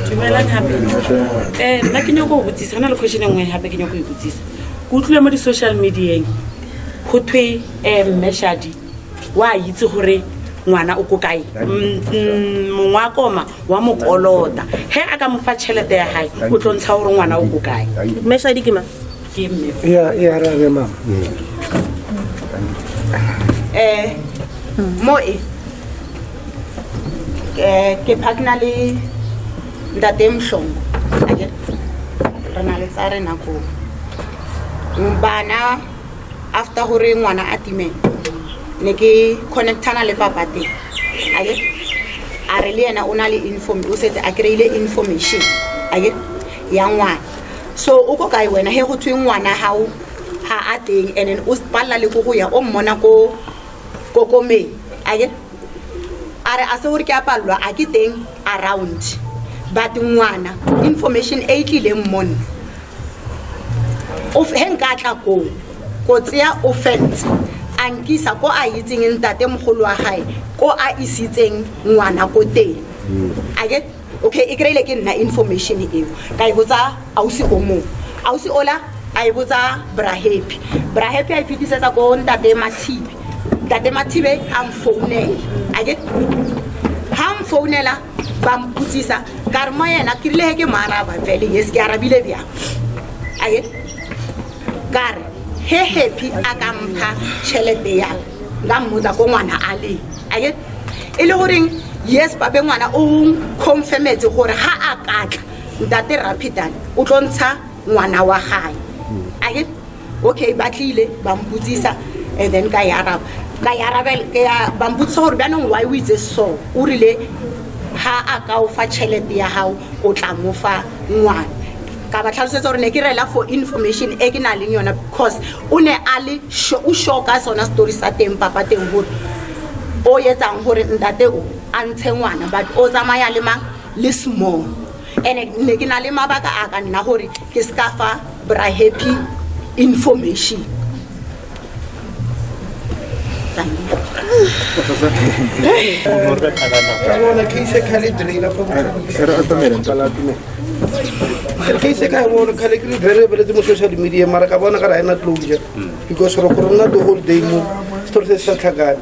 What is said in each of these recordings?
Dumelang gape. Eh, nna ke nyako go botsisa, go na le question e nngwe gape ke nyako e botsisa. Ke utlwile mo di-social medieng go thwe um mme Shadi wa itse gore ngwana o ko kae mm, mm, mongwe wa koma wa mo kolota ge a ka mo fa tšhelete ya gae o tlo ntsha gore ngwana o ko kae Mme Shadi ke mang? Ke mme. Ya e arabe mama. Eh, mo e eh, ke partner le ntate Mhlongo akere re na le tsa rena koo bana after gore ngwana a timele ne ke connectana le papa teng ake a re le yena o na le inform o setse a kry-ile information ake ya ngwana so o ko kae wena he go thwe ngwana gago ga a teng and then o palela le ko go ya o mmona ko kokomeng ake a re a se gore ke a palelwa a ke teng around but ngwana information e e tlileng monna he nka tla koo ko tseya offense a nkisa ko a itseng ntate mogolo wa gae ko a isitseng ngwana ko teng ake okay e kry-ile ke nna information eo ka e botsa ausi o mongwe ausi ola a e botsa brahappy brahappy a e fetisetsa ko ntate mathibe ntate mathibe a mfounela ake ha mfounela ba mpotsisa ka re mo yena ke rile he ke mo araba fele yes ke arabile bjang ake ka re he happy a ka mpha tšhelete ya nka mmotsa ko ngwana a leng ake e le goreng yes pape ngwana o confirmetse gore ga a katla ntate rapidan o tlo ntsha ngwana wa gae ake okay ba tlile ba mpotsisa and then ka e araba ka e arabela ke ya ba mpotsisa gore bjanong why o itse so o rile ga a ka o fa tšhelete ya gago o tla mo fa ngwana ka ba tlhalosetsa gore ne ke rela for information e ke nang leng yona because o ne a le o sure ka sona story sa teng papa teng gore o etsang gore ntate o a ntshe ngwana but o tsamaya le mang le small and ne ke na le mabaka a ka nna gore ke se ka fa bra happy information. Case ka bona khale ke re beletse mo social media mara ka bona ka ra ena closure because re go rona the whole day mo story se sa tlhakane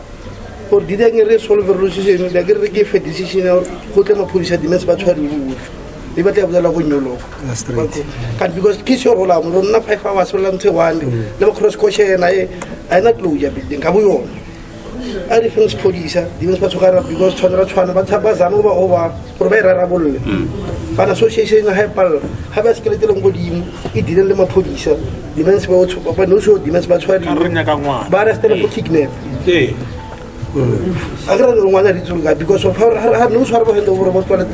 gore di dang re solve re decision la ke re ke fe decision ya gore go tle maphodisa dimetse ba tshwariwe botlhe le batla ya bolela go nyoloka but because ke se rola mo rona 5 hours rola ntse one le ba cross caution e a ena closure building ka bo yona a re feng sephodisa dimetse ba tshogara because tshwanela tshwana ba ba zama go ba go ba gore ba e rarabolole bana association ga e palela ga ba sekeleteleng godimo e direng le maphodisa dimetse ba ba no sure dimetse ba tshwariwe ba arrestele for kidnap ee a ke re ngwana di tsolo ka because of ha no tshwara ba hende gore ba tswale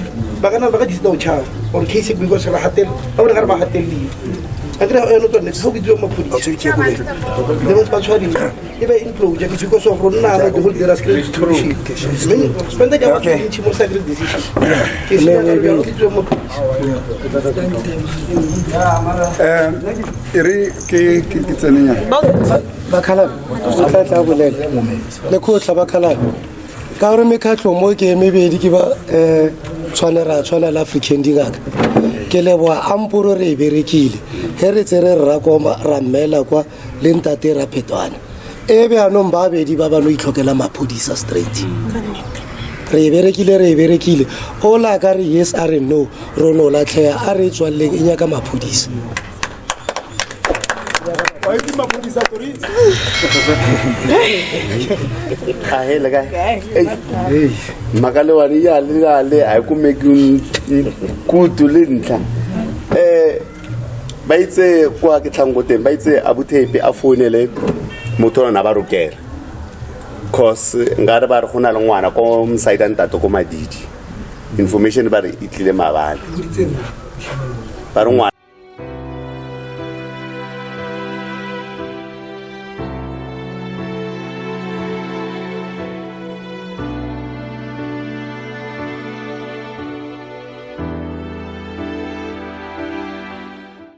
ba kana ba ka disita o tshaba or case because re hatel ba bone ga re ba hatelile a ke re eno tsone go bitsiwa maphodisa le ba tshwariwe e be enclosure because of rona ba go dira screen spend ka batho ntši mo sa decision ke se ka re bitsiwa maphodisa eh e re ke ke tsenenyana Bakgalabje o tla tla bolela lekgotla bakgalabje ka gore mekgatlho mo ke mebedi ke ba um tshwane ra tshwana le african dingaka ke leboa amporo re e berekile ge re tsere rrakoma ra mmela kwa le ntate ra phetwana e bjanong ba bedi ba ba no itlhokela maphodisa straight re e berekile re e berekile o la ka re yes a re no ro no latlhega a re e tswaleleng e nyaka maphodisa ahele kae mhaka leyiwani ya le ya le a yi kumeki kutu le ntlha um ba itse kwa ke tlhang ko teng ba itse abuthepe a founele motho ona ba rokela cause nkare ba re go na le ngwana ko mosadi a ntate ko madidi information ba re e tlile maabane ba re ngwana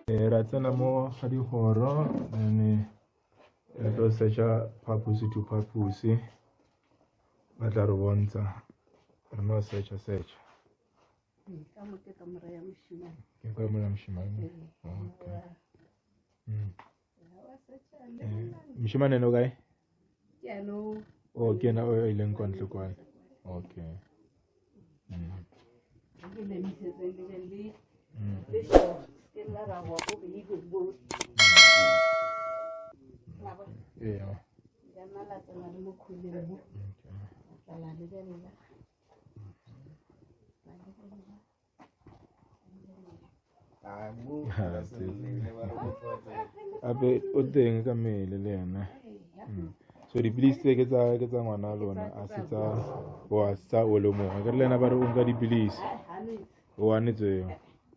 Eh, ra tsena mo ga digoro then re tlo searcha phaposi to phaposi ba tla re bontsha. Re no searcha searcha. Ka mo ke kamora ya mošimane. Ke kamora ya mošimane. Okay. Mošimane ene o kae? Ke ano. Oh, ke ena o ileng kwa ntle kwane. Okay. Ke lemisetseng le be le le sure ke la ra go go be go bo. Ee. Ya nna la tsena le mo khuleng mo. Okay. La lebelela. Ape o teng ka mmele le ena. So dipilisi tse ke tsa ke tsa ngwana lona a se tsa o a se tsa o le mongwe ke re le ena ba re o nka dipilisi o ane tseo.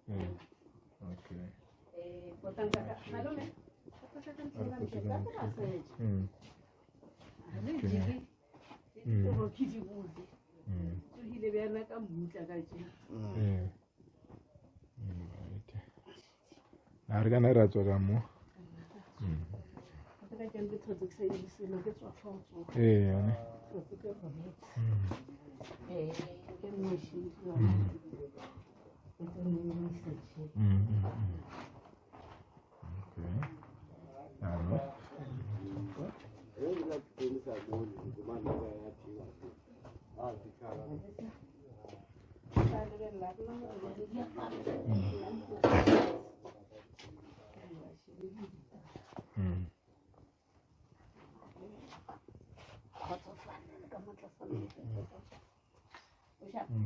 Okay. Okay. Tsogile bjana ka mmutla ka tše. A re kana ra tswa ka mo. Ee, yone. Okay. Ano.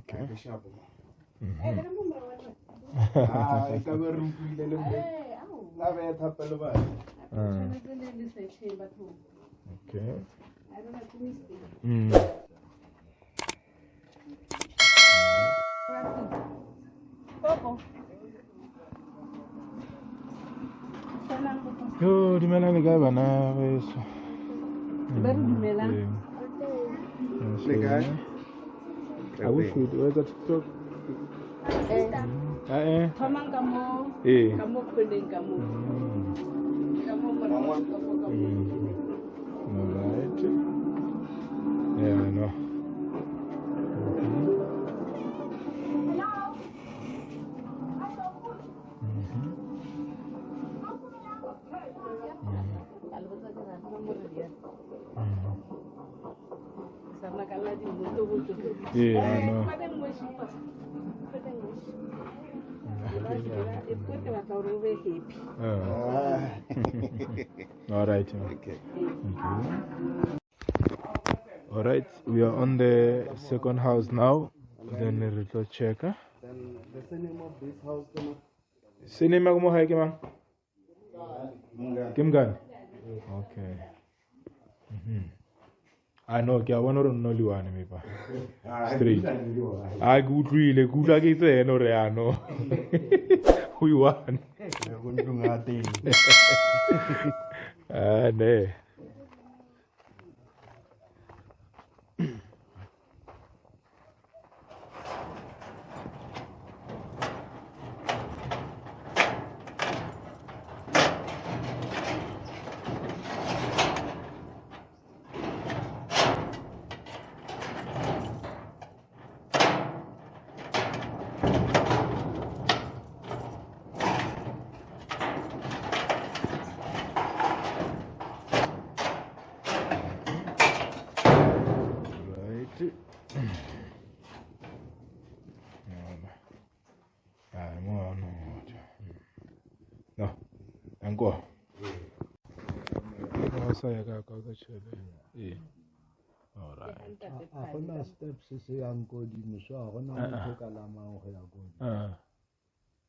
Okay. Ah, e ka be re utlwile le mme. La beya thapelo ba. Okay. Yo, dumelang le kae bana beso? Ba re dumelang. Le kae? A o shoot, o etsa TikTok? Ah eh. Thomang ka mo. Ee. Ka mo khoneng ka mo. Ka mo morago ka mo ka mo. All right. Yeah, I know. Yeah, I know. All right. Okay. All right, we are on the second house now. Then re tlo checka. Then the surname of this house ke mang? Surname ya ko mo hae ke mang? Ke Mngane? Okay. I know, ke a bona gore nno le one mepa. Straight. A ke utlwile, ke utlwa ke tsene gore ya no. O i one. Ko ntlong ya teng. Ah, ne. Right. Ah, mo no. No. Danko. Mo sa ya ka ka ka tshele. Eh. All right. A gona steps se yang ko godimo so a gona motho o ka lamang go ya ko godimo. Ah.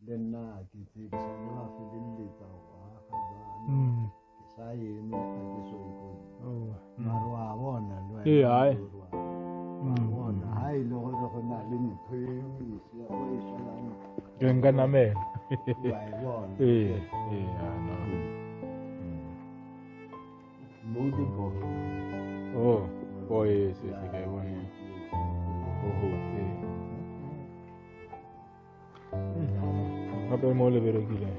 Le nna ha ke tsebe sa le wa feleletsa go aga jwang. Ke sa eme a ke so ye ko godimo. Oh. Mara wa bona le wena Ee, hai. gore wa bona ha e le gore go na le ntho e o e se- o e solang Ke nka namela. wa e bona. Eh, eh, ah, no. Mo di bo. Oh, oh, yes, yes, ke a e bona. Oh, eh. Gape mo le berekile.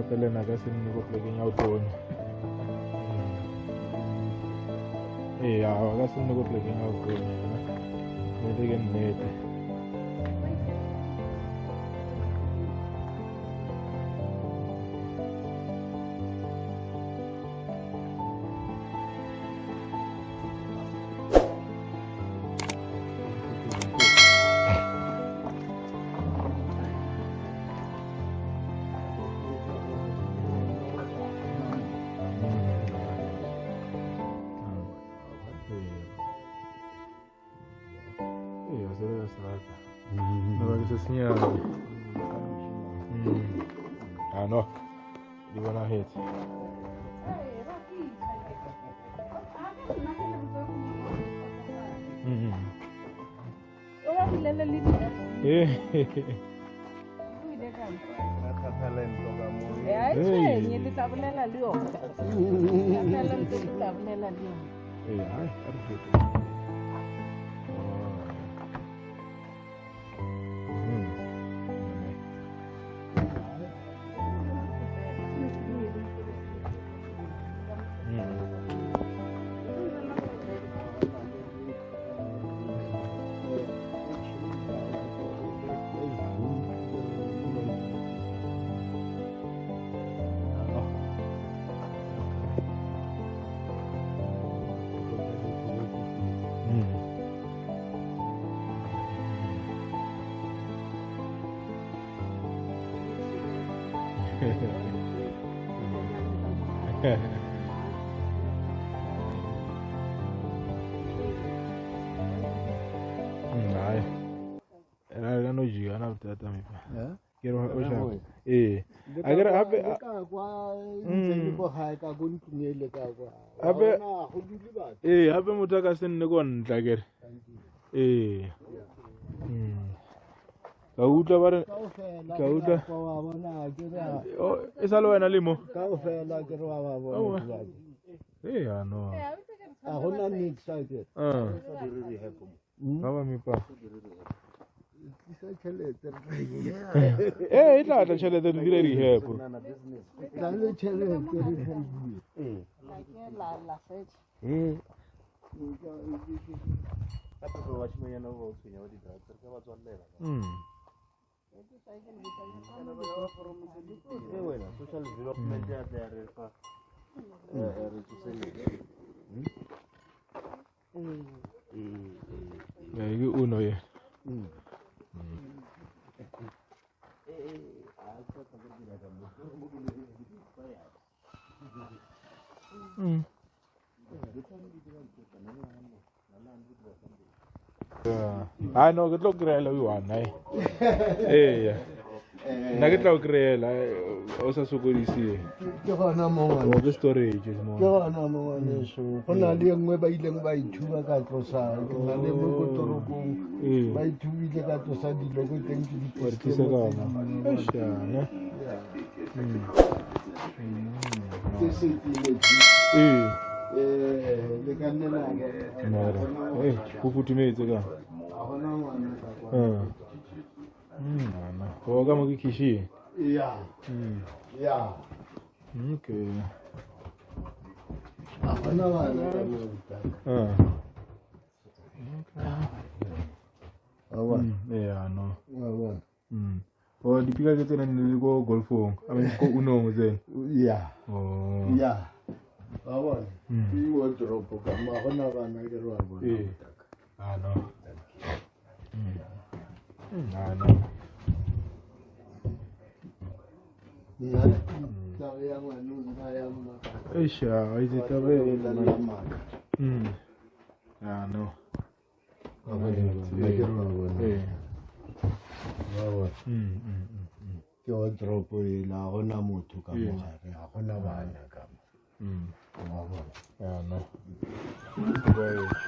Gape le ena a ka se nne ko polekeng ya go tonya. Ee, a ka se nne ko polekeng ya go tonya yena. Nnete ke nnete. Ah no, di bonagetse. Hai. Era ka no jika na bothata mepa. Ke re o sha. Ee. A ke re hape le ka kwa ntse le ko gae ka ko ntlong ele ka kwa. Hape- Ha go dule batho. ee hape motho a ka se nne ko ntla ke re. Ee. Ka utlwa ba re Kaofela Ka utlwa. kwa wa bona ke re oh, e sa le wena le mo. kaofela ke re wa ba bona Aowa. jwale. Ee ya no. A gona nix a ke. Ah. Ba ba mepa. Tlisa tšhelete re tla e Ee e tla tla tšhelete re dire rehab. tla le tšhelete re helpiwe. Social development ya tla ya re fa re tsoseletsa. Ee ke uno ye. Hai no ke tlo kry-ela o one hai. Ee. Nna ke tla o kry-ela o sa sokodise. Ke gona mo ngwana. O ke storage mo. Ke gona mo ngwaneso. Go na le e nngwe ba ileng ba ithuba ka tlosa. Ke na le mo ko toropong. Ee. Ba ithubile ka tlosa dilo ko teng ke di Wa re tlisa ka ona. Eish, ne. Ke setile. Ee. Eh, le ka nne la bona. Mara. Eh, go futhumetse ka. Ha gona ngwana ka kwa. Ah. Ngwana. O ka mo ke kitchen. Ya. Ya. Okay. Ha gona bana ka mo butaka. Ah. Wa bona. Yeah, no. Wa bona. O dipika ke tsena ne le ko golfong. I mean ko unong tsena. Ya. Oh. Ya. Wa bona. Ke wardrobe ka mo ha gona bana ke re wa bona. Ee. Ah no. Ah no. Nna taba ya ngwana o nna ya mma. Eish, ah, itse taba e Bolela maaka. Ah no. Wa bona, nna ke re wa bona. Ee. Wa bona. Ke wardrobe ela, ha gona motho ka mo gare, ha gona bana ka mo. Wa bona. Ah no. Right.